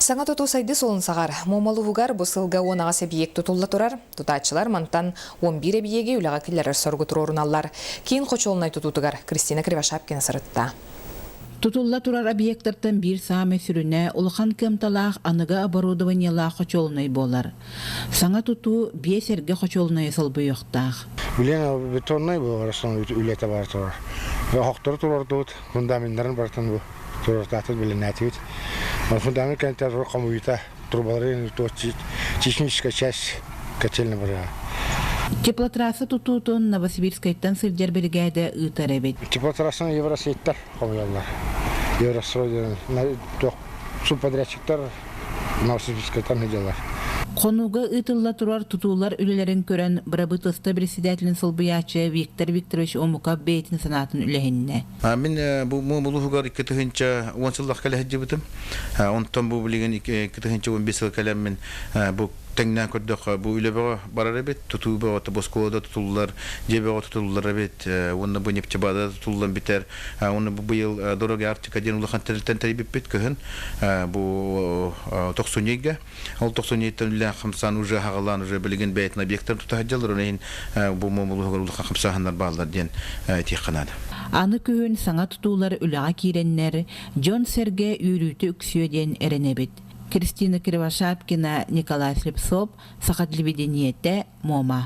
Саҥа тутуу сайдыы суолун саҕар. Муома улууһугар бу сылга 18 эбийиэк тутулла турар. Тутааччылар мантан 11 эбийиэги үлэҕэ киллэрэр соругу туруоруналлар. Киин хочуолунай тутуутугар Кристина Кривошапкина сырытта. Тутулла турар объектартан биир саамай сүрүнэ улахан кыамталаах аныгы оборудованиелаах хочуолунай буолар. Саҥа тутуу биэс эргэ хочуолунайы солбуйуохтаах. Билиэн бетоннай буолар основной үлэтэ бар турар. Оһохтору туруордубут, фундаменнарын барытын бу туруортаатыбыт, билинээтибит. Фундамент кэнтэр хомуйута трубалары техническая часть котельная барыа. Теплотрасса тутуутун Новосибирскайтан сылдьар биригээдэ ыытар эбит. Теплотрассаны евросеттар хомуйаллар. Еврострой субподрядчиктар Новосибирскайтан сылдьаллар. Хонууга ыытылла турар тутуулар үлэлэрин көрөн, бырабыыталыста председателин солбуйааччы Виктор Викторович Омуков бэйэтин санаатын үлэһиннэ. Мин бу улууһугар 2010 сыллах кэлэ сылдьыбытым. Онтон бу билигин 2015 сыл кэлэммин бу тэҥнээн көрдөххө бу үлэ бөҕө барар эбит, тутуу бөҕөтө бу оскуолада тутуллар, дьиэ бөҕө тутуллар эбит, уонна бу нефтебаза тутуллан бүтэр. Уонна бу быйыл Дороги Арктика диэн улахан тэрилтэн тэрийбиппит кыһын бу тохсунньу ыйга. Ол тохсунньу ыйтан үлээн хамсаан уже аҕалаан уже билигин бэйэтин объектарын тута сылдьаллар, ол иһин бу улууһугар улахан хамсааһыннар бааллар диэн этиэххэ наада. Аны күһүн саҥа тутуулар үлэҕэ киирэннэр, дьон-сэргэ үөрүүтэ үксүө диэн эрэнэбит. Кристина Кривошапкина, Николай Слепцов, Саха телевидениетэ, Муома.